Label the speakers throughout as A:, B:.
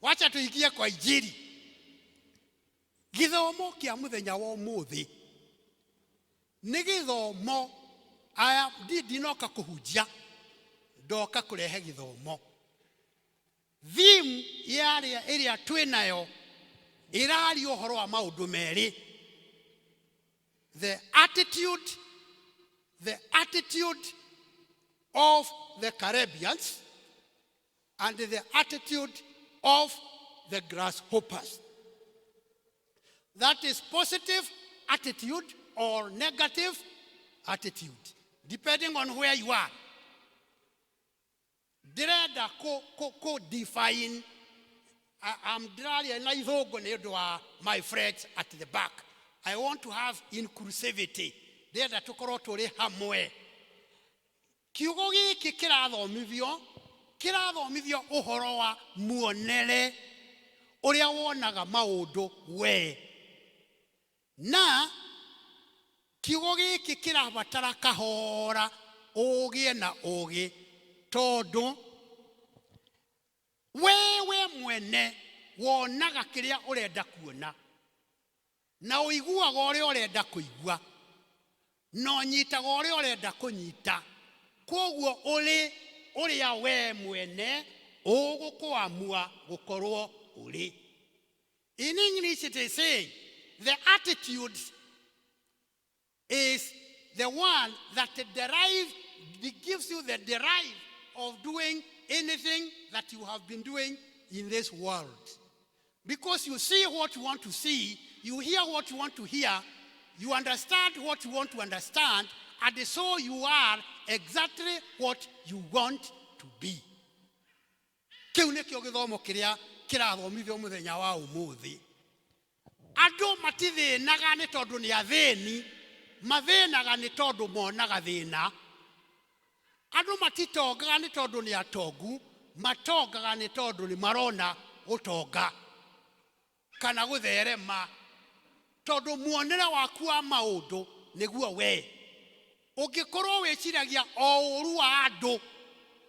A: Wacha tuingie kwa injili. Gĩthomo kĩa mũthenya wa ũmũthĩ nĩ gĩthomo aya ndinoka kũhunjia, ndoka kũrehe gĩthomo. Theme yarĩa ĩrĩa twĩ nayo ĩraria ũhoro wa maũndũ merĩ, the attitude of the Caribbeans and the attitude of the grasshoppers. That is positive attitude or negative attitude, depending on where you are. Ndĩrenda kũ define. I'm ndĩraria na ithũngũ nĩ ũndũ wa my friends at the back. I want to have inclusivity. Ndĩrenda tũkorwo tũrĩ hamwe. Kiugo gĩkĩ kĩrathomithio ũhoro wa muonere ũrĩa wonaga maũndũ we, na kiugo gĩkĩ kĩrabatara kahora ũgĩe na ũgĩ, tondũ wewe mwene wonaga kĩrĩa ũrenda kuona na ũiguaga ũrĩa ũrenda kũigua na ũnyitaga ũrĩa ũrenda kũnyita. Koguo ũrĩ ũrĩa we mwene ũgũkũamua gũkorwo ũrĩ. In English it is saying the attitude is the one that derive, it gives you the derive of doing anything that you have been doing in this world. Because you see what you want to see, you hear what you want to hear, you understand what you want to understand, and so you are exactly what you want to be. Kĩu nĩkĩo gĩthomo kĩrĩa kĩrathomithio mũthenya wa ũmũthĩ. Andũ matithĩnaga nĩ tondũ nĩ athĩni, mathĩnaga nĩ tondũ monaga thĩna. Andũ matitongaga nĩ tondũ nĩ atongu, matongaga nĩ tondũ nĩ marona gũtonga kana gũtherema, tondũ muonere waku wa maũndũ nĩguo we ũngĩkorwo wĩciragia o ũru wa andũ,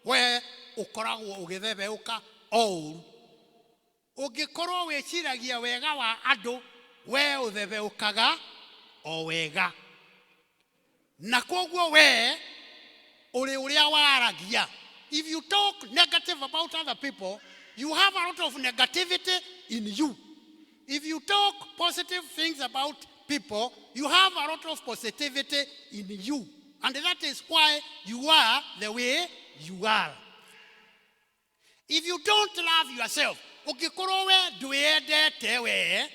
A: we ũkoragwo ũgĩthebeũka o ũru. Ũngĩkorwo wĩciragia wega wa andũ, we ũthebeũkaga o wega. Na koguo we ũrĩ ũrĩa waragia. If you talk negative about other people, you have a lot of negativity in you. If you talk positive things about people, you have a lot of positivity in you, and that is why you are the way you are. If you don't love yourself, ũngĩkorwo we ndwĩyendete, we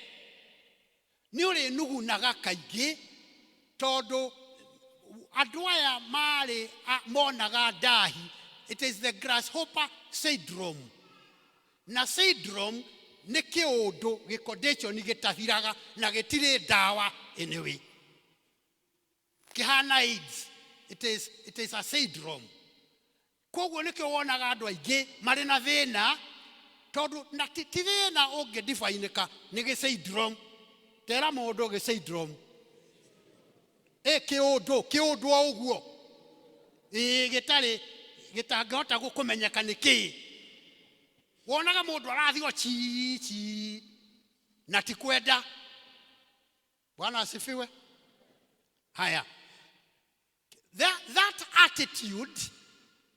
A: nĩ ũrĩnugunaga kaingĩ, tondũ andũ aya marĩ monaga ndahi. It is the grasshopper syndrome, na syndrome nĩ kĩũndũ gĩcondition gĩtathiraga na gĩtirĩ ndawa. Anyway, kĩhana AIDS. It is a syndrome. Koguo nĩkĩo wonaga andũ aingĩ marĩ na thĩna, tondũ na ti thĩna ũngĩdifainĩka, nĩ gĩ syndrome. Tera mũndũ gĩ syndrome ĩ kĩũndũ kĩũndũ o ũguo ĩ gĩtarĩ gĩtangĩhota kũmenyeka nĩ kĩĩ. Wonaga mũndũ arathiĩ o chi chi na ti kwenda. Bwana asifiwe. Haya, that attitude,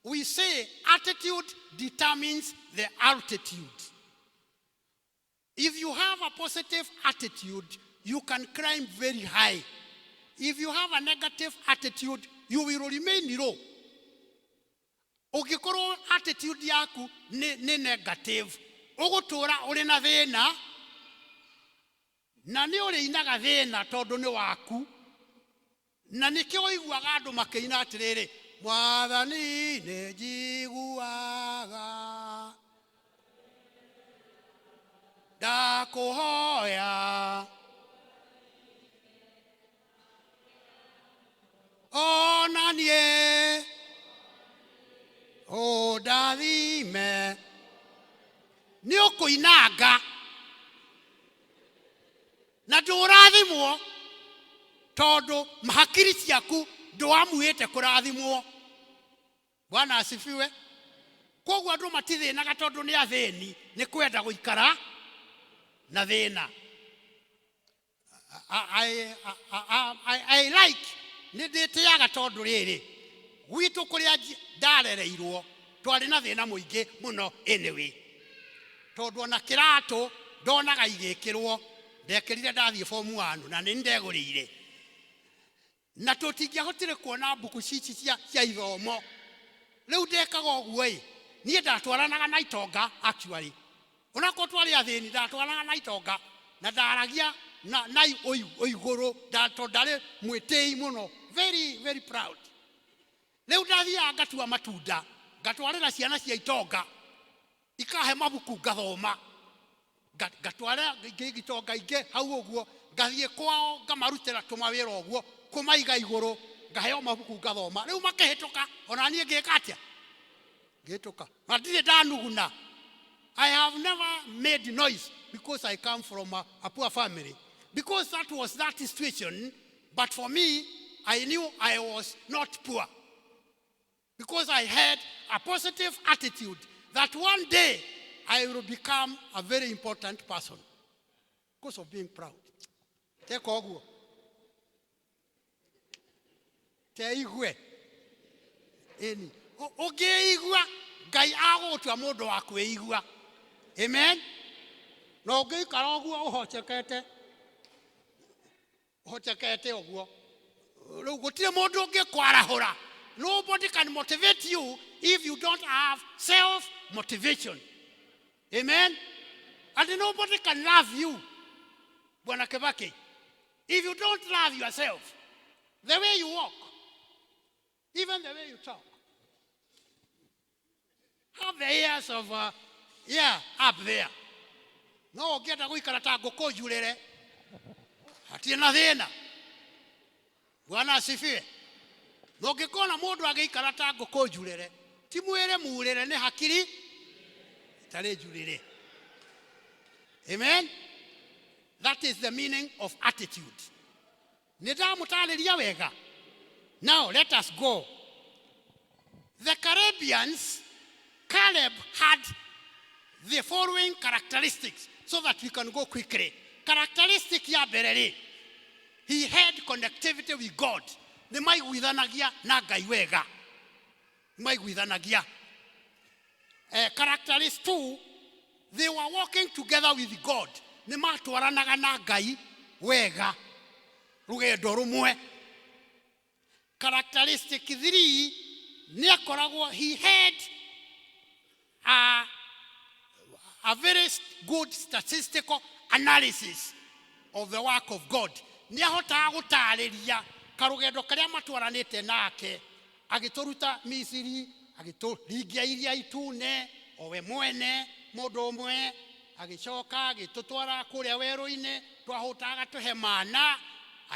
A: we say attitude determines the altitude. If you have a positive attitude, you can climb very high. If you have a negative attitude, you will remain low. Ũngĩkorwo attitude yaku nĩ negative, ũgũtũra ũrĩ na thĩna na nĩ ũrĩinaga thĩna tondũ nĩ waku. Na nĩkĩo ũiguaga andũ makĩina atĩrĩrĩ, "Mwathani, nĩ njiguaga ndakũhoya ona niĩ ũndathime." Nĩ ũkũinanga na ndũrathimwo, tondũ hakiri ciaku ndũamuĩte kũrathimwo. Bwana asifiwe. Koguo andũ matithĩnaga tondũ nĩ athĩni, nĩ kwenda gũikara na thĩna. I like nĩ ndĩtĩaga tondũ rĩrĩ gwitũ kũrĩa ndarereirwo twarĩ na thĩna mũingĩ mũno anyway, tondũ ona kĩratũ ndonaga igĩkĩrwo, ndekĩrire ndathiĩ form 1 na nĩ ndegũrĩire, na tũtingĩahotire kuona mbuku cici cia ithomo. Rĩu ndekaga ũguo ĩ, niĩ ndatwaranaga na itonga actually, onakorwo twarĩ athĩni, ndatwaranaga na itonga na ndaragia na igũrũ, tondũ ndarĩ mwĩtĩi mũno, very very proud. Rĩu ndathiaga ngatua matunda, ngatwarĩra ciana cia itonga, ikahe mabuku ngathoma, ngatwara itonga ingĩ hau ũguo, ngathiĩ kwao ngamarutĩra tũmawĩra ũguo, kũmaiga igũrũ, ngaheo mabuku ngathoma. Rĩu makĩhĩtũka, ona niĩ ngĩka atĩa? Ngĩhĩtũka. Na ndirĩ ndanuguna. I have never made noise because I come from a poor family. Because that was that situation, but for me, I knew I was not poor. Because I had a positive attitude that one day I will become a very important person. Because of being proud. Teka ũguo. Teigue. Ĩni. Ũngĩigua, Ngai agũgũtua mũndũ wa kwĩigua. Amen. Na ũngĩikara ũguo ũhocekete, ũhocekete ũguo, rĩu gũtirĩ mũndũ ũngĩkwarahũra. Nobody can motivate you if you don't have self motivation. Amen. And nobody can love you, Bwana Kibaki, if you don't love yourself. The way you walk, even the way you talk, have the ears of yeah, up there. No ũngĩenda gũikara ta ngũkũ njurĩre, hatirĩ na thĩna. Bwana asifiwe. Na ũngĩkona mũndũ agĩikara ta ngũkũ njurĩre, ti mwĩrĩ murĩre, nĩ hakiri itarĩ njurĩre. Amen. That is the meaning of attitude. Nĩ ndamũtarĩria wega. Now let us go. The Caribbeans, Caleb had the following characteristics so that we can go quickly. Characteristic ya mbere rĩ, he had connectivity with God. Nĩ maiguithanagia na Ngai wega. Nĩ maiguithanagia. Characteristic two, they were walking together with God. Nĩ matwaranaga na Ngai wega. Rũgendo rũmwe. Characteristic three, nĩ akoragwo, he had a very good statistical analysis of the work of God. Nĩ ahotaga gũtarĩria karũgendo karĩa matwaranĩte nake, agĩtũruta Misiri, agĩtũringia Iria Itune, o we mwene mũndũ ũmwe, agĩcoka agĩtũtwara kũrĩa werũ-inĩ, twahũtaga agatũhe mana,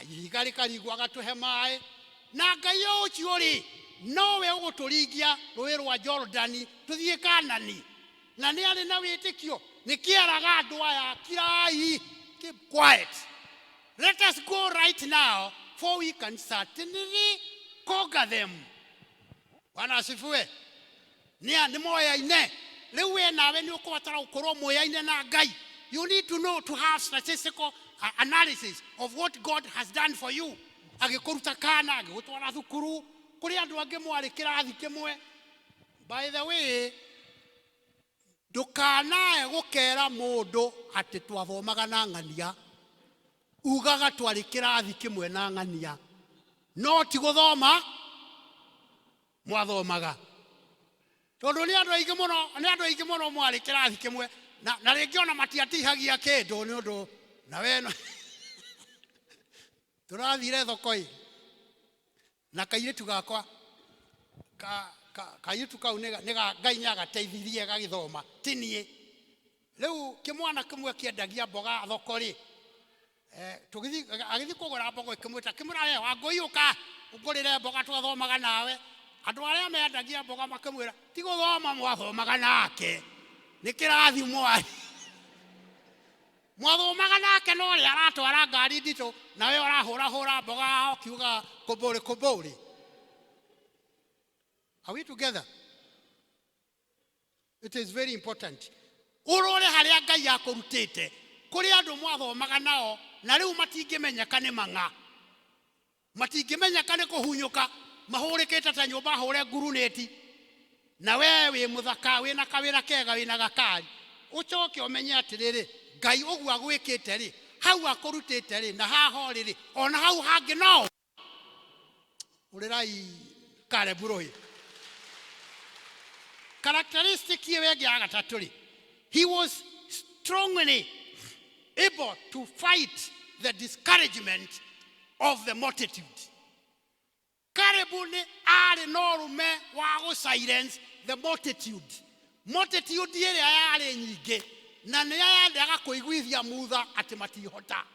A: ihiga rĩkaringwo agatũhe maĩ. Na Ngai o ũcio rĩ, nowe ũgũtũringia rũĩ rwa Jordani tũthiĩ Kanani. Na nĩ arĩ na wĩtĩkio, nĩ kĩaraga andũ aya, kirai, keep quiet. Let us go right now, for we can certainly conquer them. Bwana asifiwe. Nĩ moyaine. Rĩu we nawe nĩ ũkũbatara gũkorwo moyaine na Ngai. You need to know to have statistical analysis of what God has done for you. Agĩkũruta kana, agĩgũtwara thukuru, kũrĩ andũ angĩ mwarĩ kĩrathi kĩmwe. By the way, ndũkanae gũkera mũndũ atĩ twathomaga na ng'ania, ugaga twarĩ kĩrathi kĩmwe na ng'ania, no ti gũthoma mwathomaga, tondũ nĩ andũ aingĩ mũno, nĩ andũ aingĩ mũno mwarĩ kĩrathi kĩmwe na rĩngĩ ona matiatihagia kĩndũ nĩ ũndũ na we tũrathire thoko ĩ na kairĩtu gakwa kairĩtu kau nĩ Ngai nĩ agateithirie gagĩthoma, ti niĩ. Rĩu kĩmwana kĩmwe kĩendagia mboga thoko rĩ, tũgĩthiĩ, agĩthiĩ kũgũra mboga, ĩkĩmwĩta, kĩmwĩra, "We Wangũi, ũka ũngũrĩre mboga, twathomaga nawe." Andũ arĩa mendagia mboga makĩmwĩra, "Ti gũthoma mwathomaga nake, nĩ kĩrathi mwarĩ mwathomaga nake, no ũrĩa aratwara ngari nditũ nawe ũrahũrahũra mboga ũkiuga kũmbũrĩ kũmbũrĩ." Are we together? It is very important. Ũrore harĩa Ngai akũrutĩte. Kũrĩ andũ mwathomaga nao na rĩu matingĩmenyeka nĩ mang'a. Matingĩmenyeka nĩ kũhunyũka mahũrĩkĩte ta nyũmba hũre ngurunĩti. Na we wĩ mũthaka wĩna kawĩra kega wĩna gakari. Ũcoke ũmenye atĩrĩrĩ, Ngai ũguo agwĩkĩte rĩ, hau akũrutĩte rĩ, na haha ũrĩ rĩ, ona hau hangĩ no ũrĩrai Caleb rũĩ. Characteristic ĩyo ĩngĩ ya gatatũ rĩ, he was strongly able to fight the discouragement of the multitude. Caleb nĩ arĩ na ũrũme wa gũ silence the multitude. Multitude ĩrĩa yarĩ nyingĩ na nĩyo yendaga kũiguithia Mutha atĩ matihota.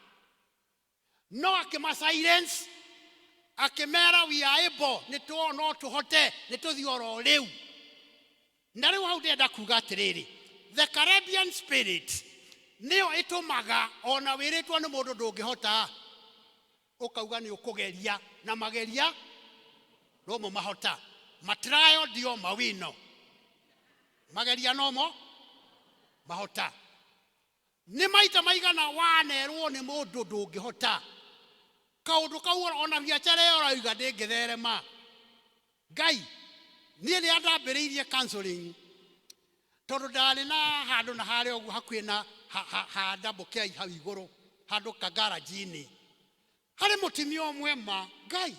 A: No akĩma silence, akĩmera we are able, nĩ no tũhote, nĩ tũthiĩ oro rĩu. Na rĩu hau ndĩrenda kuga atĩrĩrĩ, the Caribbean spirit nĩyo ĩtũmaga ona wĩrĩtwo nĩ mũndũ ndũngĩhota, ũkauga nĩ ũkũgeria, na mageria nomo mahota. Matrayo ndio mawino, mageria nomo mahota. Nĩ maita maigana wanerwo nĩ mũndũ ndũngĩhota kaũndũ kau, ona biacara ĩyo ũrauga ndĩngĩtherema. Ngai, niĩ rĩrĩa ndambĩrĩirie counseling, tondũ ndarĩ na handũ na harĩa ũguo hakuhĩ na ha Double K hau igũrũ handũ kagaranji-inĩ, harĩ mũtumia ũmwe ma Ngai,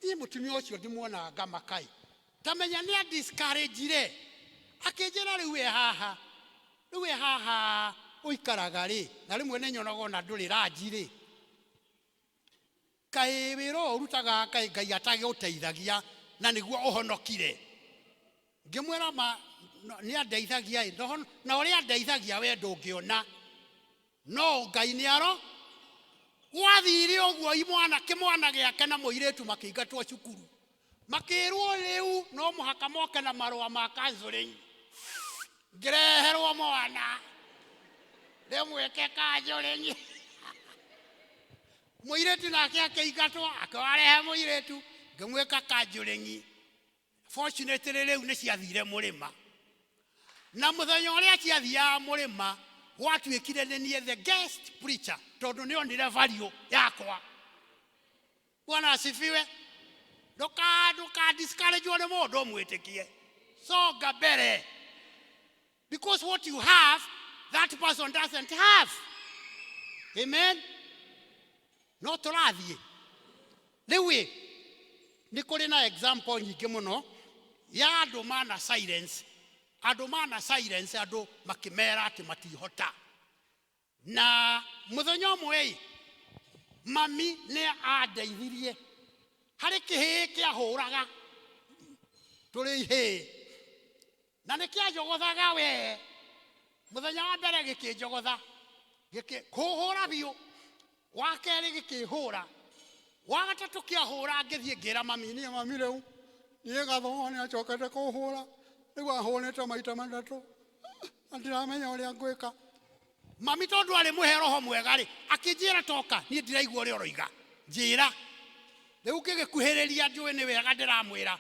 A: niĩ mũtumia ũcio ndĩmuonaga ngamakai, tamenya nĩ a-discourage-ire, akĩnjĩra rĩu we haha, rĩu we haha ũikaraga rĩ, na rĩmwe nĩ nyonaga ona ndũrĩ ranji rĩ, kaĩ wĩra ũyũ ũrutaga kaĩ Ngai atagĩũteithagia na nĩguo ũhonokire. Ngĩmwĩra ma nĩ andeithagia ĩ, na ũrĩa andeithagia we ndũngĩona, no Ngai nĩ aro. Gwathire ũguo imwana kĩmwana gĩake na mũirĩtu makĩingatwo cukuru, makĩrwo rĩu no mũhaka moke na marũa ma counseling. Ngĩreherwo mwana ndĩmwĩke counseling, mũirĩtu nake akĩingatwo, akĩwarehe mũirĩtu ngĩmwĩka counseling. Fortunately rĩu nĩ ciathire mũrĩma, na mũthenya ũrĩa ciathiaga mũrĩma gwatuĩkire nĩ niĩ the guest preacher, tondũ nĩ onire value yakwa. Bwana asifiwe. Ndũka discourage nĩ mũndũ, ũmwĩtĩkie, songa mbere, because what you have, that person doesn't have. Amen. No tũrathiĩ rĩu ĩ, nĩ kũrĩ na example nyingĩ mũno ya andũ mana silence, andũ mana silence, andũ makĩmera atĩ matihota. Na mũthenya ũmwe ĩ, mami nĩ andeithirie harĩ kĩhĩĩ kĩahũraga tũrĩ ihĩĩ, na nĩ kĩanjogothaga we. Mũthenya wa mbere gĩkĩnjogotha, gĩkĩhũra biũ, wa kerĩ gĩkĩhũra, wa gatatũ kĩahũra, ngĩthiĩ ngĩra mami, niĩ mami rĩu niĩ gathomo nĩ acokete kũhũra, rĩu ahũrĩte maita matatũ na ndiramenya ũrĩa ngwĩka. Mami tondũ arĩ mũhe roho mwega rĩ, akĩnjĩra toka, niĩ ndiraigua ũrĩa ũroiga, njĩra. Rĩu ngĩgĩkuhĩrĩria, njũĩ nĩ wega ndĩramwĩra,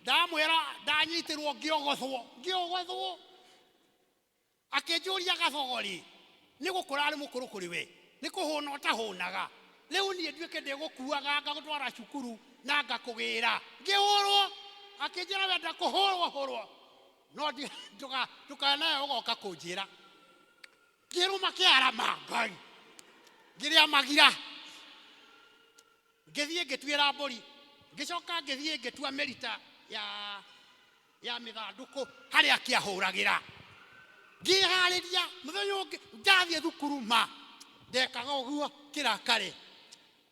A: ndamwĩra ndanyitĩrwo ngĩogothwo, ngĩogothwo. Akĩnjũria, gathogori nĩ gũkũra arĩ mũkũrũ kũrĩ we, nĩ kũhũna ũtahũnaga, rĩu niĩ nduĩke ndĩgũkuaga ngagũtwara cukuru na ngakũgĩra ngĩhũrwo. Akĩnjĩra wenda kũhũrwo hũrwo, no ndũkanae ũgoka kũnjĩra. Ngĩrũma kĩarama Ngai, ngĩrĩa magira, ngĩthiĩ ngĩtuĩra mbũri, ngĩcoka ngĩthiĩ ngĩtua mĩrita ya mĩthandũkũ harĩa kĩahũragĩra, ngĩharĩria mũthenya ũngĩ ndathiĩ thukuru. Ma ndekaga ũguo kĩrakare.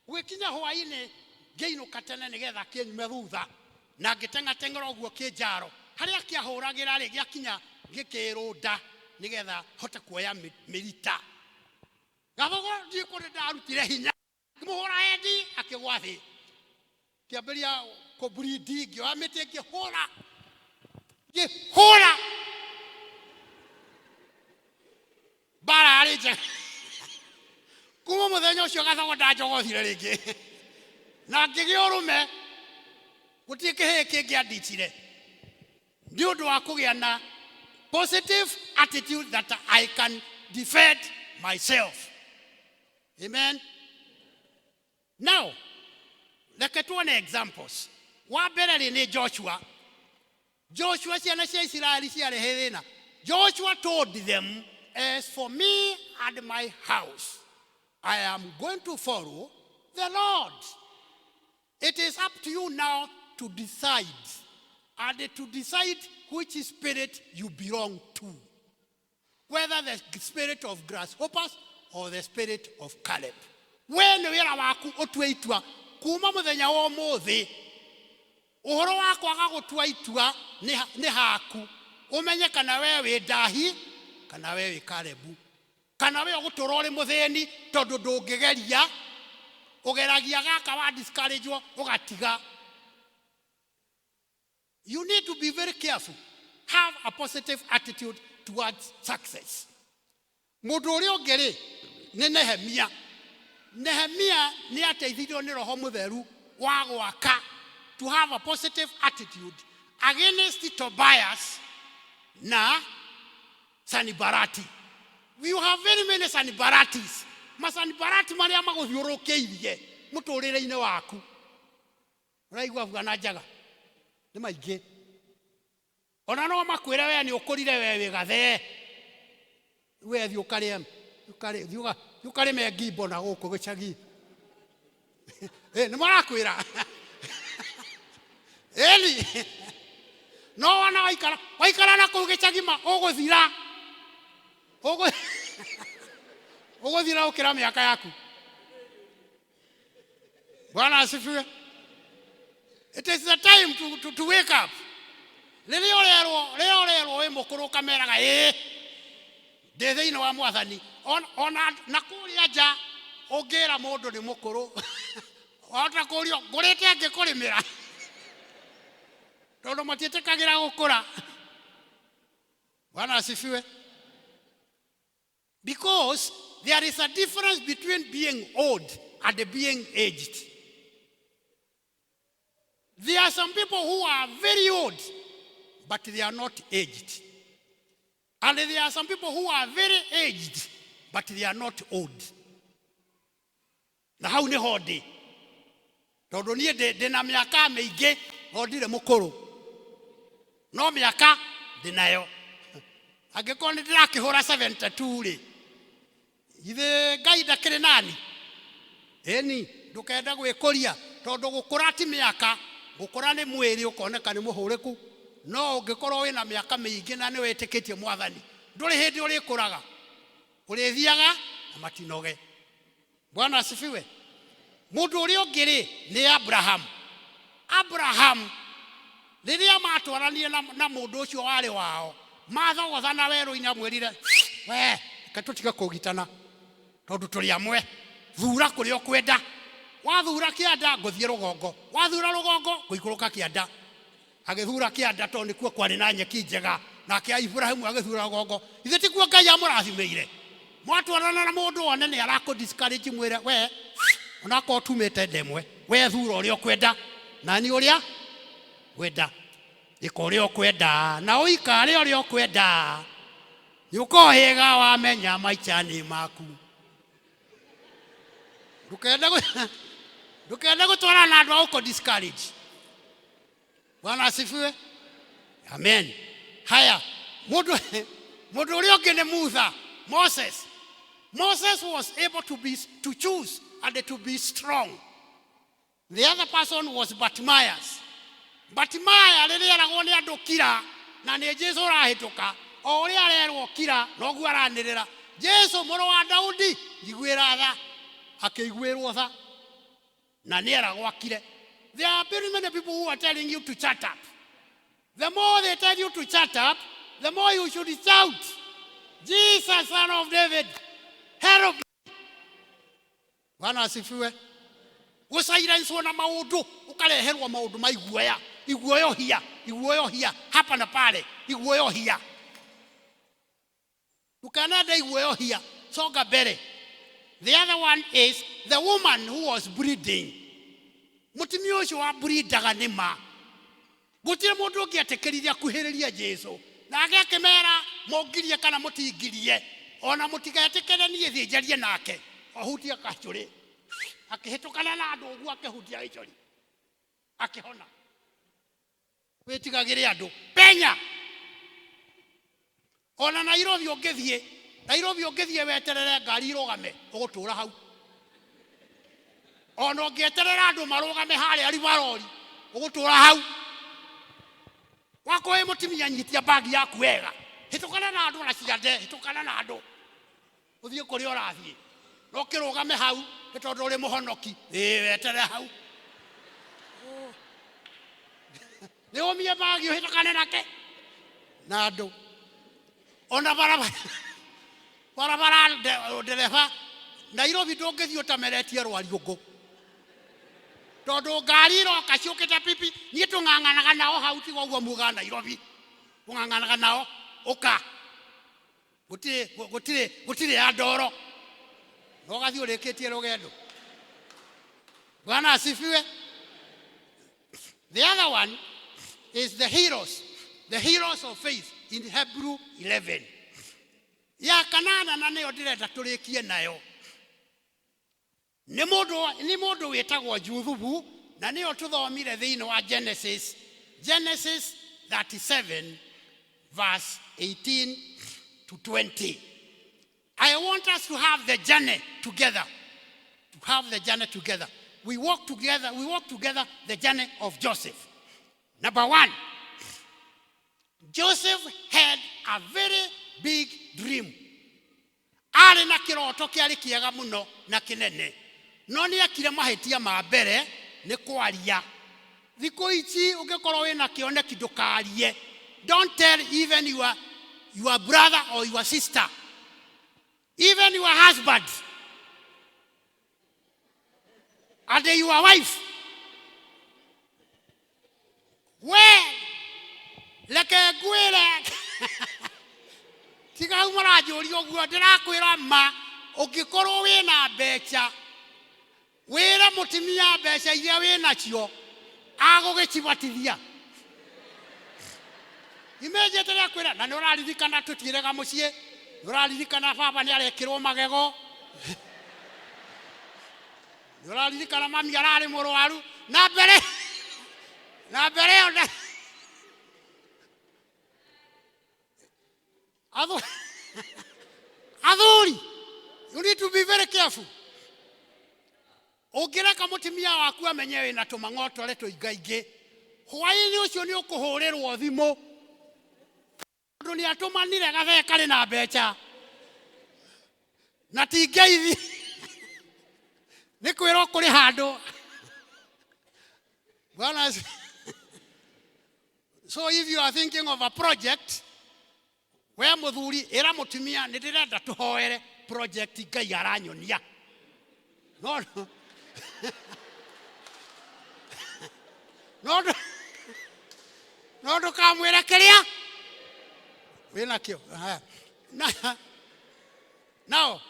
A: Gwĩkinya hwaĩ-inĩ ngĩinũka tene nĩgetha kĩnyume thutha, na ngĩteng'ateng'era ũguo kĩnjaro harĩa kĩahũragĩra rĩ, gĩakinya gĩkĩrũnda nĩgetha hote kuoya mĩrita. Gathogo ndiũ kũrĩ ndarutire hinya, ngĩmũhũra hendi akĩgwa thĩ, kĩambĩrĩria kũburindi, ngĩoya mĩtĩ ngĩhũra, ngĩhũra, mbara yarĩ njega. Kuma mũthenya ũcio gathogo ndanjogothire rĩngĩ na ngĩgĩa ũrũme, gũtirĩ kĩhĩĩ kĩngĩ anditire nĩ ũndũ wa kũgĩa na Positive attitude that I can defend myself. Amen. Now, reke tuone examples. Wa mbere rĩ nĩ Joshua. Joshua, ciana cia Isiraeli ciarehe thĩna. Joshua told them, "As for me and my house, I am going to follow the Lord." It is up to you now to decide, and to decide which spirit you belong to, whether the spirit of grasshoppers or the spirit of Caleb. We nĩ wĩra waku ũtue itua kuma mũthenya wa ũmũthĩ. Ũhoro wa kwaga gũtua itua nĩ haku, ũmenye kana we wĩ ndahi kana we wĩ Kalebu, kana we ũgũtũra ũrĩ mũthĩni, tondũ ndũngĩgeria, ũgeragia gaka wa discourage ũgatiga. You need to be very careful. Have a positive attitude towards success. Mũndũ ũrĩa ũngĩ rĩ nĩ Nehemia. Nehemia nĩ ateithirio nĩ Roho Mũtheru wa gwaka to have a positive attitude against Tobias na Sanibarati. We have very many Sanibaratis, masanibarati marĩa magũthiũrũrũkĩirie mũtũrĩre-inĩ waku. Ũraigua bwana njaga nĩ maingĩ, ona no makwĩre we nĩ ũkũrire, we wĩ gathee, we thiĩ ũkarĩe thiĩ ũkarĩme ngimbo na gũkũ gĩcagi. Nĩ marakwĩra ĩni, no wona waikara na kũu gĩcagi ma ũgũthira, ũgũthira ũkĩra mĩaka yaku. Bwana asifiwe. It is the time to wake up. Rĩrĩa ũrerwo wĩ mũkũrũ, ũkameraga ĩĩ, ndĩ thĩinĩ wa Mwathani. Ona na kũrĩa nja ũngĩra mũndũ nĩ mũkũrũ, wahota kũrio ngũrĩte angĩkũrĩmĩra, tondũ matiĩtĩkagĩra gũkũra. Bwana asifiwe. Because there is a difference between being old and being aged. There are some people who are very old, but they are not aged. And there are some people who are very aged, but they are not old. Na hau nĩho ndĩ, tondũ niĩ ndĩ na mĩaka mĩingĩ, no ndirĩ mũkũrũ, no mĩaka ndĩ nayo. Angĩkorwo nĩ ndĩrakĩhũra 72 rĩ, ithe Ngai ndakĩrĩ nani? Ĩni, ndũkende gwĩkũria, tondũ gũkũra ti mĩaka, gũkũra nĩ mwĩrĩ ũkoneka nĩ mũhũrĩku. No ũngĩkorwo wĩna mĩaka mĩingĩ na nĩ wĩtĩkĩtie Mwathani, ndũrĩ hĩndĩ ũrĩkũraga, ũrĩthiaga na matinoge. Bwana asifiwe. Mũndũ ũrĩa ũngĩ rĩ nĩ Abraham. Abraham rĩrĩa matwaranire na mũndũ ũcio warĩ wao, mathogothana werũ-inĩ, amwĩrire, "We, reke tũtige kũgitana, tondũ tũrĩ amwe. Thura kũrĩa ũkwenda. Wathura kĩanda, ngũthiĩ rũgongo. Wathura rũgongo, ngũikũrũka kĩanda." Agĩthura kĩanda tondũ nĩkuo kwarĩ na nyeki njega, nake Ibrahimu agĩthura rũgongo. Ithe tikuo Ngai amũrathimĩire? Mwatwarana na mũndũ wone nĩ arakũ discourage, mwĩre, "We, onakorwo tumĩte ndemwe, we thura ũrĩa ũkwenda, nani ũrĩa ngwenda. Ĩka ũrĩa ũkwenda na ũikare ũrĩa ũkwenda, nĩ ũkohĩga wamenya maica-inĩ maku." Ndũkende gũtwarana na andũ a gũkũ discourage. Bwana asifiwe. Amen. Haya, mũndũ ũrĩa ũngĩ nĩ Musa, Moses. Moses was able to choose and to be strong. The other person was Bartimaeus. Bartimaeus rĩrĩa eragwo nĩ andũ kira, na nĩ Jesu ũrahĩtũka, o ũrĩa arerwo kira noguo aranĩrĩra, "Jesu mũrũ wa Daudi, njiguĩra tha." Akĩiguĩrwo tha na nĩ eragwo akire. There are very many people who are telling you to shut up. The more they tell you to shut up, the more you should shout, "Jesus, Son of David, help me." Bwana asifiwe. Gũcairanĩcwo na maũndũ, ũkareherwo maũndũ ma iguoya, iguoyohia, iguoyohia hapa na pale, iguoyohia. Ndũkanende iguoyohia, songa mbere. The other one is the woman who was bleeding. Mũtumia ũcio wa bleedaga, nĩ ma gũtirĩ mũndũ ũngĩetĩkĩrire akuhĩrĩria Jesu. Nake akĩmera mũngirie kana mũtingirie, ona mũtigetĩkĩre niĩ thiĩ njarie nake. Ahutia kacũrĩ, akĩhĩtũkana na andũ ũguo, akĩhutia gĩcũrĩ, akĩhona. Wĩtigagĩre andũ penya. Ona Nairobi ũngĩthiĩ, Nairobi ũngĩthiĩ weterere ngari irũgame, ũgũtũra hau. Ona ũngĩeterera andũ marũgame harĩa ribarori, ũgũtũra hau. Wakorwo wĩ mũtumia, nyitia bagi yaku wega, hĩtũkana na andũ na ciande, hĩtũkana na andũ ũthiĩ kũrĩa ũrathiĩ, no kĩrũgame hau nĩ tondũ ũrĩ mũhonoki. Ĩĩ, weterere hau nĩ ũmie bagi ũhĩtũkane nake na andũ. Ona barabara barabara ndereba Nairobi ndũngĩthiĩ ũtameretie rwariũngũ, tondũ ngari iroka ciũkĩte pipi. Niĩ tũng'ang'anaga nao hau, tiga ũguo mugaga Nairobi tũng'ang'anaga nao ũka gũtirĩ gũtirĩ gũtirĩ ya ndoro, no ũgathiĩ ũrĩkĩtie rũgendo. Bwana asifiwe. The other one is the heroes of faith in Hebrew 11. Ya kanana, na nĩyo ndĩrenda tũrĩkie nayo, nĩ mũndũ wĩtagwo Juthubu, na nĩyo tũthomire thĩinĩ wa Genesis 37 verse 18 to 20. I want us to have the journey together. To have the journey together. We walk together, we walk together the journey of Joseph. Number one, Joseph had a very big dream. Arĩ na kĩroto kĩarĩ kĩega mũno na kĩnene, no nĩ ekire mahĩtia ma mbere nĩ kwaria. Thikũ ici ũngĩkorwo wĩna kĩoneki, ndũkarie. Don't tell even your brother or your sister, even your husband and your wife. We reke ngwĩre, tiga hau mũranjũria ũguo, ndĩrakwĩra ma. Ũngĩkorwo wĩna mbeca, wĩre mũtumia mbeca iria wĩ nacio, agũgĩcibatithia immediately. Akwĩra na nĩ ũraririkana tũtiĩrega mũciĩ, nĩ ũraririkana baba nĩ arekĩrwo magego, nĩ ũraririkana mami ararĩ mũrwaru, na mbere na mbere ĩyo Athuri, you need to be very careful. Ũngĩreka mũtumia waku amenye wĩna tũmang'otore tũingaingĩ, hwaĩ-inĩ ũcio nĩ ũkũhũrĩrwo thimũ tondũ nĩ atũmanire gathee karĩ na mbeca na ti ngeithi, nĩ kwĩrwo kũrĩ handũ. Bwana So if you are thinking of a project, we mũthuri ĩra mũtumia, nĩ ndĩrenda tũhoere project Ngai aranyonia, no ndũkamwĩre kĩrĩa wĩnakĩo. Haya. Now,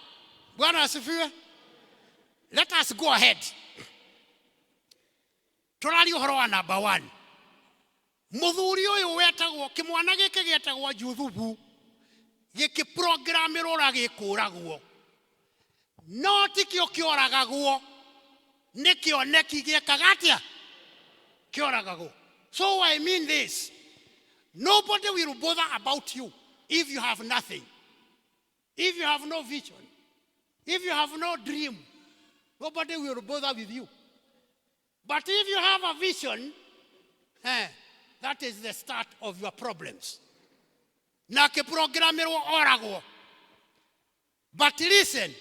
A: Bwana asifiwe. Let us go ahead. Tũraria ũhoro wa number one, mũthuri ũyũ wetagwo, kĩmwana gĩkĩ gĩetagwo Juthubu, gĩkĩprogramĩrwo ũrĩa gĩkũragwo, no tikĩo kĩoragagwo, nĩ kĩoneki gĩekaga atĩa? Kĩoragagwo. So I mean this: nobody will bother about you if you have nothing, if you have no vision, if you have no dream. Nobody will bother with you. But if you have a vision, that is the start of your problems. Na akĩprogramĩrwo oragwo. But listen,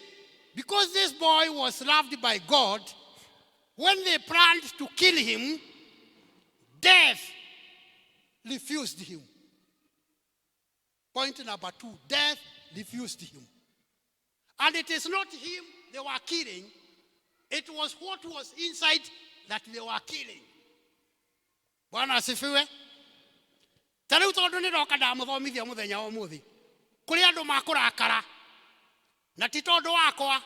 A: because this boy was loved by God, when they planned to kill him, death refused him. Point number two, death refused him. And it is not him they were killing, it was what was inside that they were killing. Bwana asifiwe. Ta rĩu tondũ nĩ ndoka ndamũthomithia mũthenya wa ũmũthĩ, kũrĩ andũ makũrakara, na ti tondũ wakwa,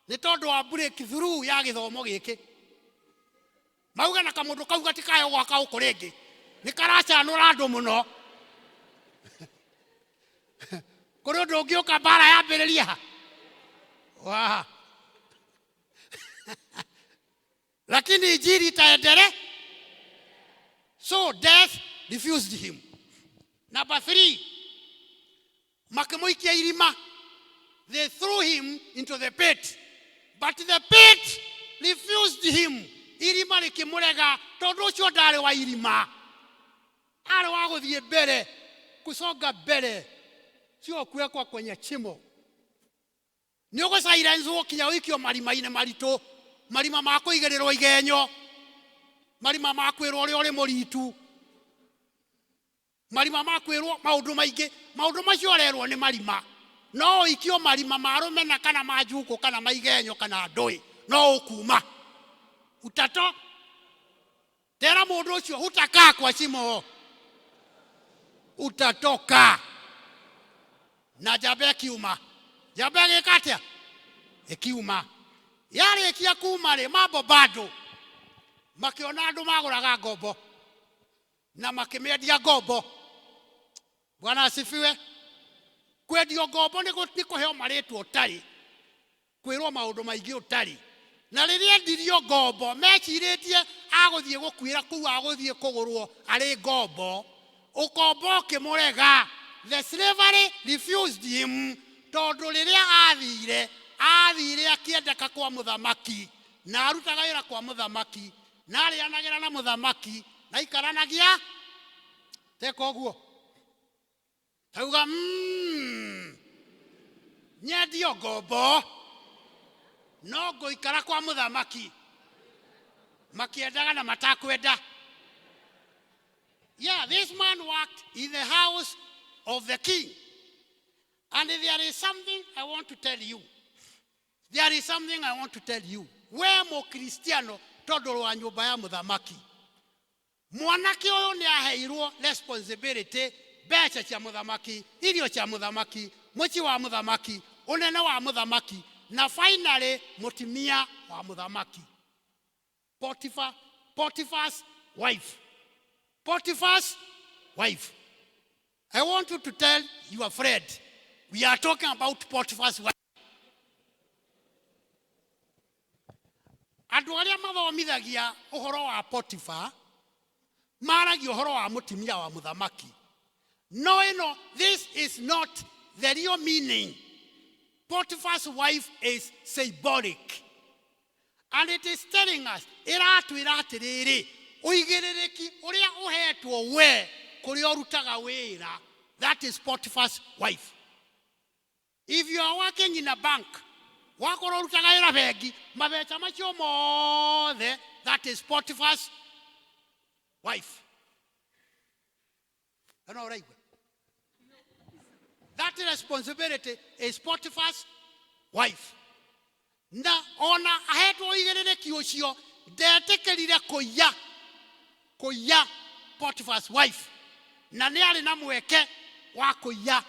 A: nĩ tondũ wa breakthrough ya gĩthomo gĩkĩ. Mauga na kamũndũ kau gatikayo gwaka gũkũ rĩngĩ, nĩ karacanũra andũ mũno. Kũrĩ ũndũ ũngĩũka mbara yambĩrĩria ha Wa. Lakini injili itaendelea. So death refused him. Number three, makĩmũikia irima. They threw him into the pit, but the pit refused him. Irima rĩkĩmũrega tondũ ũcio ndarĩ wa irima, arĩ wa gũthiĩ mbere, kusonga mbere, sio kuwekwa kwenye chimo. Nĩ ũgũcairenzwo kinya ũikio marima-inĩ maritũ, marima ma kũigĩrĩrwo igenyo, marima ma kwĩrwo ũrĩa ũrĩ mũritu, marima ma kwĩrwo maũndũ maingĩ. Maũndũ macio ũrerwo nĩ marima. No ũikio marima ma rũmena kana ma njukũ kana ma igenyo kana ndũĩ, no ũkuma utato. Tera mũndũ ũcio, hutakaa kwa shimo, utatoka. Na njamba ĩkiuma. Njamba ĩgĩka atĩa? Ĩkiuma. Yarĩkia kuma rĩ, mambo bado. Makĩona andũ magũraga ngombo na makĩmĩendia ngombo. Bwana asifiwe. Kwendio ngombo nĩ kũheo marĩtwa ũtarĩ, kwĩrwo maũndũ maingĩ ũtarĩ. Na rĩrĩa endirio ngombo, mecirĩtie agũthiĩ gũkuĩra kũu, agũthiĩ kũgũrwo arĩ ngombo. Ũkombo ũkĩmũrega. The slavery refused him, tondũ rĩrĩa athire, athire akĩendeka kwa mũthamaki, na arutaga wĩra kwa mũthamaki, na arĩanagĩra na mũthamaki, na aikaranagia teka ũguo. Tauga, nyendio ngombo no ngũikara kwa mũthamaki, makĩendaga na matakwenda. Yeah, this man worked in the house of the king. And there is something I want to tell you. There is something I want to tell you. We Mũkristiano, tondũ wa nyũmba ya mũthamaki, mwanake ũyũ nĩ aheirwo responsibility, mbeca cia mũthamaki, irio cia mũthamaki, mũciĩ wa mũthamaki, ũnene wa mũthamaki, na finally mũtumia wa mũthamaki, Potiphar, Potiphar's wife. Potiphar's wife. I want you to tell your friend, we are talking about Potiphar's wife. Andũ arĩa mathomithagia ũhoro wa Potiphar maragia ũhoro wa mũtumia wa mũthamaki. No ĩno, this is not the real meaning. Potiphar's wife is symbolic. And it is telling us, ĩratwĩra atĩrĩrĩ, ũigĩrĩrĩki ũrĩa ũhetwo we kũrĩa ũrutaga wĩra, that is Potiphar's wife. If you are working in a bank, wakorwo ũrutaga wĩra bengi, mabeca macio mothe, that is Potiphar's wife. Kana ũraigua? That responsibility is Potiphar's wife. Na ona ahetwo ũigĩrĩrĩki ũcio, ndetĩkĩrire kũiya Potiphar's wife, na nĩ arĩ na mweke wa kũiya.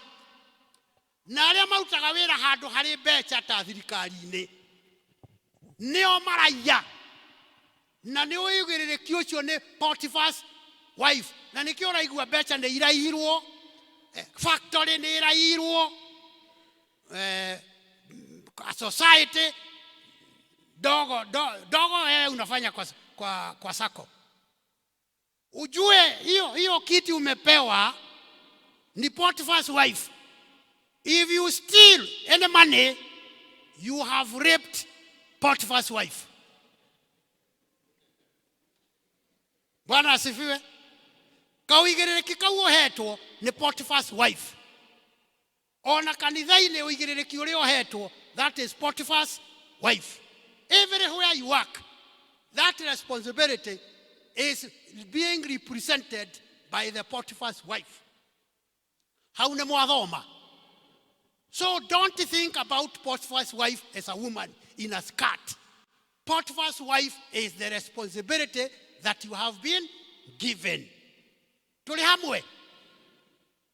A: Na arĩa marutaga wĩra handũ harĩ mbeca ta thirikari-inĩ nĩo maraiya, na nĩ ũigĩrĩrĩki ũcio nĩ Potiphar's wife. Na nĩkĩo ũraigua mbeca nĩ iraiyirwo, factory nĩ iraiyirwo, society dogo dogo, wewe unafanya kwa sako, ujue hiyo hiyo kiti umepewa ni Potiphar's wife. If you steal any money, you have raped Potiphar's wife. Bwana asifiwe. Kauigĩrĩrĩki kau ũhetwo nĩ Potiphar's wife. Ona kanitha-inĩ ũigĩrĩrĩki ũrĩa ũhetwo, that is Potiphar's wife. Everywhere you work, that responsibility is being represented by the Potiphar's wife. Hau nĩ mwathoma. So don't think about Potiphar's wife as a woman in a skirt. Potiphar's wife is the responsibility that you have been given. Tũrĩ hamwe?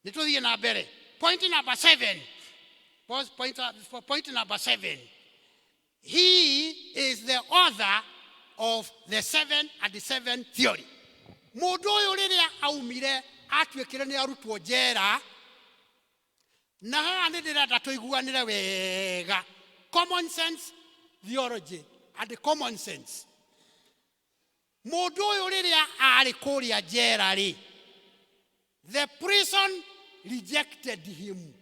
A: Nĩ tũthiĩ na mbere. Point number seven. Point number seven. He is the author of the seven and the seven theory. Mũndũ ũyũ rĩrĩa aumire atuĩkire nĩ arutwo njera. Na haha nĩ ndĩrenda tũiguanĩre wega common sense theology and common sense. Mũndũ ũyũ rĩrĩa arĩ kũrĩa njera rĩ, the prison rejected him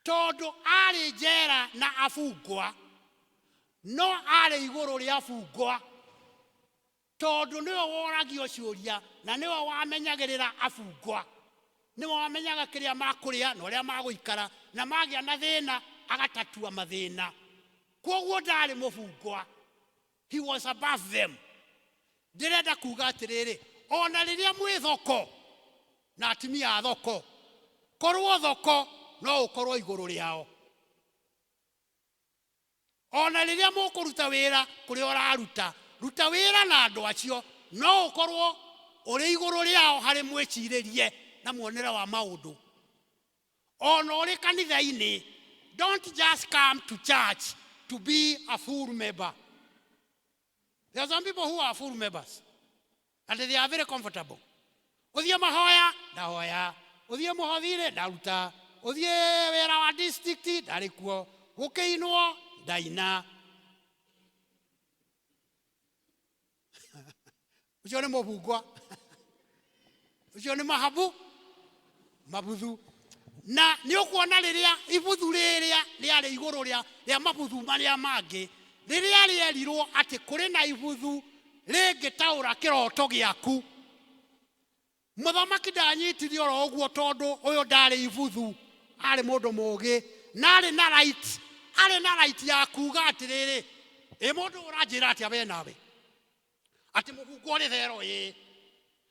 A: tondũ arĩ njera na abungwa, no arĩ igũrũ rĩa abungwa tondũ nĩwe woragio ciũria na nĩwe wamenyagĩrĩra abungwa, nĩwe wamenyaga kĩrĩa makũrĩa na ũrĩa magũikara, na magĩa na thĩna agatatua mathĩna. Kwoguo ndarĩ mũbungwa, he was above them. Ndĩrenda kuga atĩrĩrĩ, ona rĩrĩa mwĩ thoko na atumia a thoko, korwo thoko no ũkorwo igũrũ rĩao. Ona rĩrĩa mũkũruta wĩra kũrĩa ũraruta, ruta wĩra na andũ acio, no ũkorwo ũrĩ igũrũ rĩao harĩ mwĩcirĩrie na muonere wa maũndũ. Ona ũrĩ kanitha-inĩ, don't just come to church to be a full member. There are some people who are full members and they are very comfortable. Ũthiĩ mahoya, ndahoya. Ũthiĩ mũhothi-rĩ, ndaruta. Ũthiĩ wĩra wa district, ndarĩ kuo. Gũkĩinwo, ndaina. Ũcio nĩ mũbungwa. Ũcio nĩ mahabu, mabuthu. Na nĩ ũkuona rĩrĩa ibuthu rĩrĩa rĩarĩ igũrũ rĩa mabuthu marĩa mangĩ, rĩrĩa rĩerirwo atĩ kũrĩ na ibuthu rĩngĩtaũra kĩroto gĩaku, mũthamaki ndanyitirie oro ũguo tondũ ũyũ ndarĩ ibuthu, arĩ mũndũ mũũgĩ na arĩ na right, arĩ na right ya kuga atĩrĩrĩ, ĩ mũndũ ũranjĩra atĩa we nawe atĩ mũbungo ũrĩ thero ĩ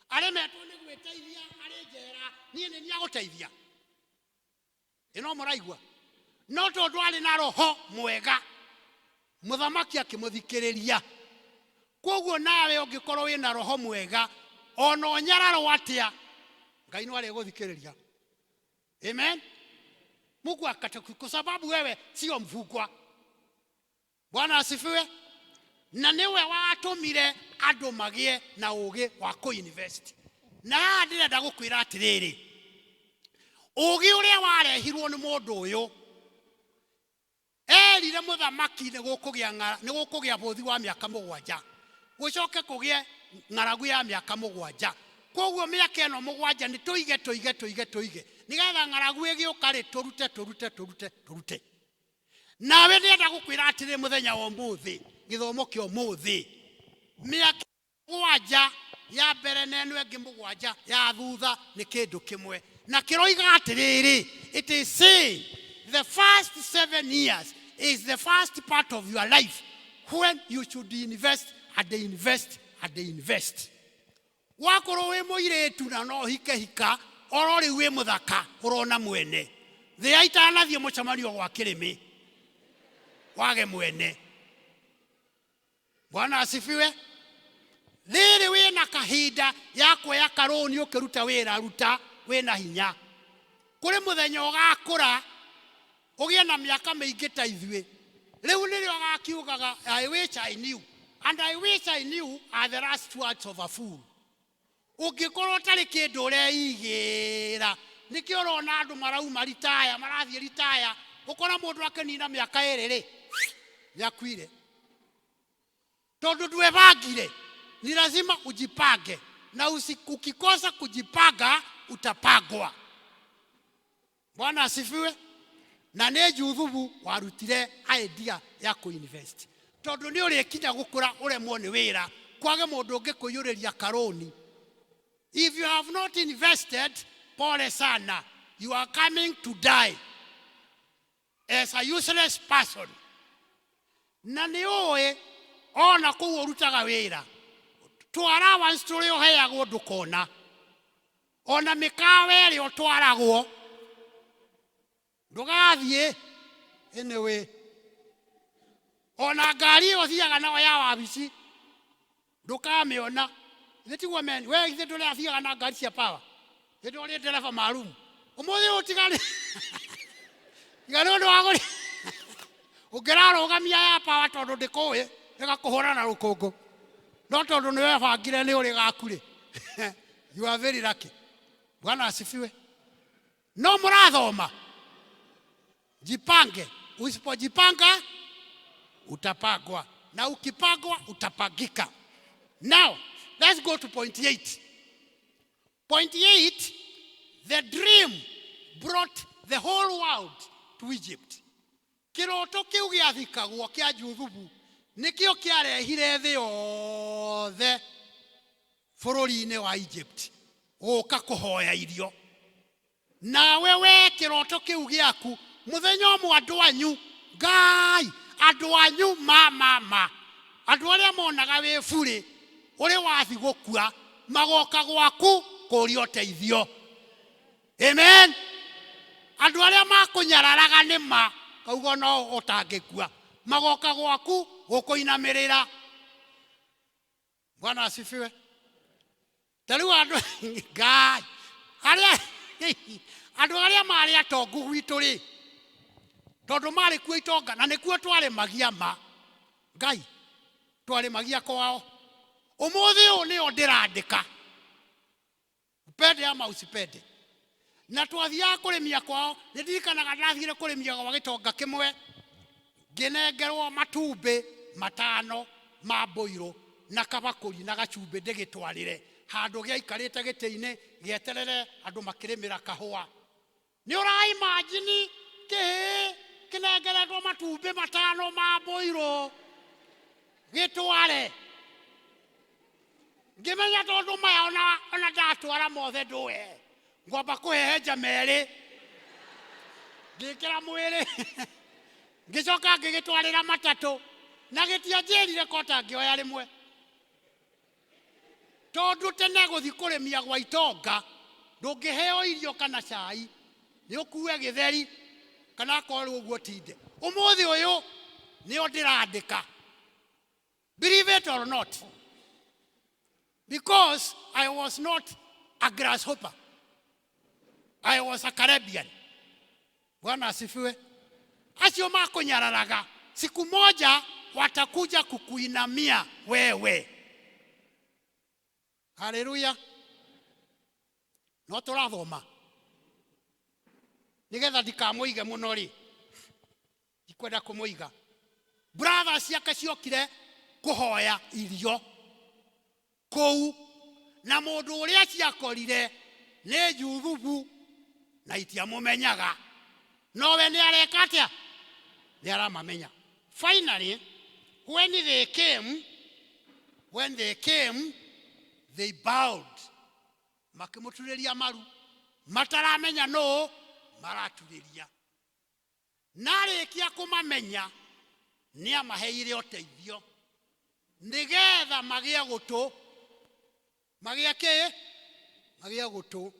A: aremetwo nĩ gwĩteithia arĩ njera, niĩ nĩ niĩ agũteithia. Ĩno mũraigua? No tondũ arĩ na roho mwega, mũthamaki akĩmũthikĩrĩria. Kwoguo nawe ũngĩkorwo wĩna roho mwega, ona ũnyararwo atĩa, Ngai no arĩgũthikĩrĩria. Amen. Mungu akataku kwa sababu wewe sio mfungwa. Bwana asifiwe. Na niwe watũmire andũ magĩe na ũgĩ wa kũ-invest. Na haha ndĩrenda gũkwĩra atĩrĩrĩ, ũgĩ ũrĩa warehirwo nĩ mũndũ ũyũ, erire mũthamaki nĩ gũkũgĩa ng'ara, nĩ gũkũgĩa bũthi wa mĩaka mũgwanja, gũcoke kũgĩe ng'aragu ya mĩaka mũgwanja. Kwoguo mĩaka ĩno mũgwanja nĩ tũige, tũige, tũige, tũige, nĩgetha ng'aragu ĩgĩũka rĩ, tũrute, tũrute, tũrute, tũrute. Nawe ndĩrenda gũkwĩra atĩrĩ mũthenya wa ũmũthĩ, gĩthomo kĩa ũmũthĩ, mĩaka mũgwanja ya mbere na ĩno ĩngĩ mũgwanja ya thutha nĩ kĩndũ kĩmwe. Na kĩroiga atĩrĩrĩ, it is saying the first 7 years is the first part of your life when you should invest and invest and invest. Wakorwo wĩ mũirĩtu na no ũhike hika, oro rĩu wĩ mũthaka ũrona mwene. Thĩa itanathiĩ mũcemanio gwa kĩrĩmĩ, wage mwene. Bwana asifiwe. Rĩrĩ wĩna kahinda ya kuoya karũni ũkĩruta wĩra, ruta wĩna hinya. Kũrĩ mũthenya ũgakũra ũgĩe na mĩaka mĩingĩ ta ithuĩ. Rĩu nĩrĩo ũgakiugaga, I wish I knew. And I wish I knew are the last words of a fool. Ũngĩkorwo ũtarĩ kĩndũ ũreigĩra, nĩkĩo ũrona andũ marauma ritaya, marathiĩ ritaya, ũkora mũndũ akĩnina mĩaka ĩrĩ rĩ, nĩakuire. Tondũ ndwebangire. Ni lazima ujipange, na ukikosa kujipanga utapangwa. Bwana asifiwe. Na nĩ Juthubu warutire idea ya kũ-invest, tondũ nĩ ũrĩkinya gũkũra ũremwo nĩ wĩra, kwage mũndũ ũngĩ kũiyũrĩria karũni. If you have not invested, pole sana, you are coming to die as a useless person. Na nĩ ũĩ ona kũu ũrutaga wĩra, tũ allowance tũrĩa ũheagwo ndũkona, ona mĩkawa ĩrĩa ũtwaragwo ndũgathiĩ. Anyway, ona ngari ĩyo ũthiaga nayo ya wabici ndũkamĩona. Ithe tiguo meni, we ithe ndũrĩa athiaga na ngari cia power, hĩndĩ ũrĩ ndereba maalum. Ũmũthĩ ũyũ tiga nĩ ũndũ wa gũri ũngĩrarũgamia ya power tondũ ndĩkũĩ ĩgakũhũra na rũkũngũ, no tondũ nĩ webangire nĩ ũrĩ gaku rĩ, you are very lucky. Bwana asifiwe. No mũrathoma, jipange. Usipojipanga utapangwa, na ukipangwa utapangika. Now let's go to point 8. Point 8, the dream brought the whole world to Egypt. Kĩroto kĩu gĩathikagwo kĩa Juthubu nĩkĩo kĩarehire thĩ yothe bũrũri-inĩ wa Egypt gũka kũhoya irio. Nawe we kĩroto kĩu gĩaku mũthenya ũmwe andũ anyu Ngai, andũ anyu ma ma ma, andũ arĩa monaga wĩ burĩ ũrĩ wathi gũkua magoka gwaku kũria ũteithio. Amen. Andũ arĩa makũnyararaga nĩ ma kauga no ũtangĩkua magoka gwaku gũkũinamĩrĩra. Bwana asifiwe. Ta rĩu andũ Ngai arĩa andũ arĩa marĩ atongu gwitũ rĩ, tondũ marĩ kuo itonga na nĩkuo twarĩmagia ma Ngai twarĩmagia kwao. Ũmũthĩ ũyũ nĩo ndĩrandĩka, upende ama usipende. Na twathiaga kũrĩmia kwao, nĩ ndirikanaga ndathire kũrĩmia gwa gĩtonga kĩmwe, ngĩnengerwo matumbĩ matano ma mbũirũ na kabakũri na gacumbĩ ndĩgĩtwarĩre handũ gĩaikarĩte gĩtĩ-inĩ gĩeterere andũ makĩrĩmĩra kahũa. Nĩ ũraimajini kĩhĩĩ kĩnengeretwo matumbĩ matano ma mbũirũ gĩtware. Ngĩmenya tondũ maya ona ndatwara mothe ndũe, ngwamba kũhehenja merĩ ngĩkĩra mwĩrĩ, ngĩcoka ngĩgĩtwarĩra matatũ na gĩtianjĩrire kota ngĩoya rĩmwe, tondũ tene gũthiĩ kũrĩmia gwa itonga ndũngĩheo irio kana cai, nĩ ũkue gĩtheri kana akorwo ũguo tinde. Ũmũthĩ ũyũ nĩo ndĩrandĩka, believe it or not, because I was not a grasshopper, I was a Caribbean. Bwana asifiwe. Acio makũnyararaga siku moja watakuja kukuinamia wewe. Haleluya. No tũrathoma nigetha ndikamũige mũno rĩ, ndikwenda kũmũiga. Brother ciake ciokire kũhoya irio kũu, na mũndũ ũrĩa ciakorire nĩ Juthubu na itiamũmenyaga, nowe nĩ areka atĩa? Nĩ aramamenya. Finally, when they came, they bowed, makĩmũturĩria maru, mataramenya nũ maraturĩria. Na arĩkia kũmamenya nĩ amaheire ũteithio nĩgetha magĩe gũtũ, magĩe kĩ? Magĩe gũtũ.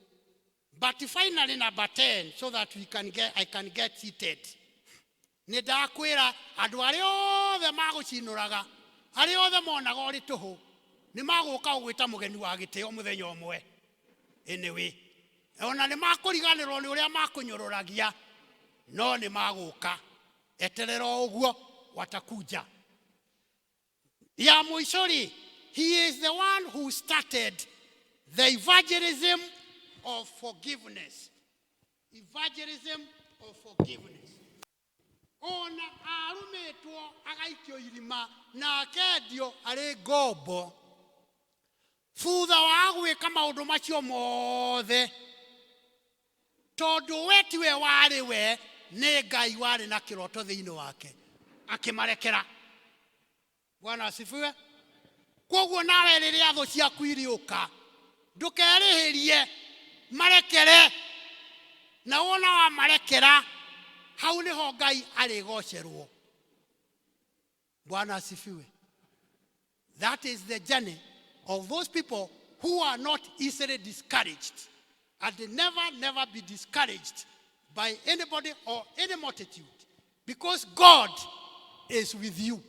A: But finally, number 10, so that we can get, I can get seated. Nĩ ndakwĩra andũ arĩa othe magũcinũraga, arĩa othe monaga ũrĩ tũhũ, nĩ magũka gũgwĩta mũgeni wa gĩtĩo mũthenya ũmwe. Anyway, ona nĩ makũriganĩrwo nĩ ũrĩa makũnyũrũragia, no nĩ magũka. Eterera o ũguo, watakuja. Ya mũico rĩ, he is the one who started the evangelism of forgiveness. Evangelism of forgiveness. Ona arumĩtwo agaikio irima na akendio arĩ ngombo, thutha wa gwĩka maũndũ macio mothe, tondũ we tiwe warĩ we, nĩ Ngai warĩ na kĩroto thĩinĩ wake, akĩmarekera. Bwana asifiwe. Koguo nawe rĩrĩa thũ ciaku iriũka, ndũkerĩhĩrie, marekere. Na wona wamarekera, hau nĩho Ngai arĩgocerwo. Bwana asifiwe. That is the journey of those people who are not easily discouraged, and they never, never be discouraged by anybody or any multitude, because God is with you.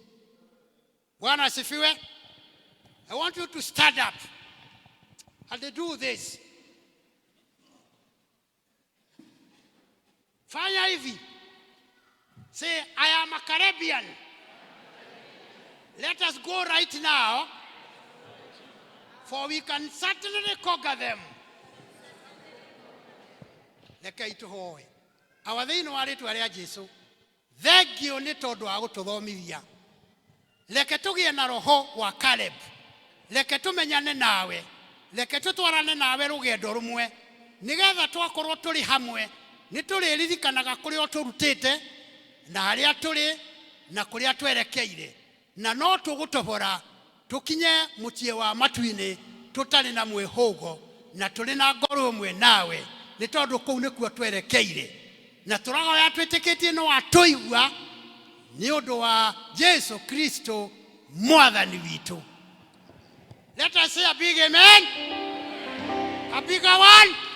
A: Bwana asifiwe. I want you to stand up and do this. Fanya hivi. Say, "I am a Caribbean. Let us go right now, for we can certainly conquer them." Rekei tũhoe. Awa, thĩinĩ wa rĩtwa rĩa Jesu, thengiũ nĩ tondũ wa gũtũthomithia. Reke tũgĩe na roho wa Caleb, reke tũmenyane nawe, reke tũtwarane nawe rũgendo rũmwe, nĩgetha twakorwo tũrĩ hamwe nĩ tũrĩririkanaga kũrĩa ũtũrutĩte na harĩa tũrĩ na kũrĩa twerekeire, na no tũgũtobora tũkinye mũciĩ wa matu-inĩ tũtarĩ na mwĩhũgo na tũrĩ na ngoro ĩmwe nawe, nĩ tondũ kũu nĩkuo twerekeire. Na tũrahoya twĩtĩkĩtie no atũigua nĩ ũndũ wa Jesu Kristo Mwathani witũ. Let us say a big amen, a bigger one.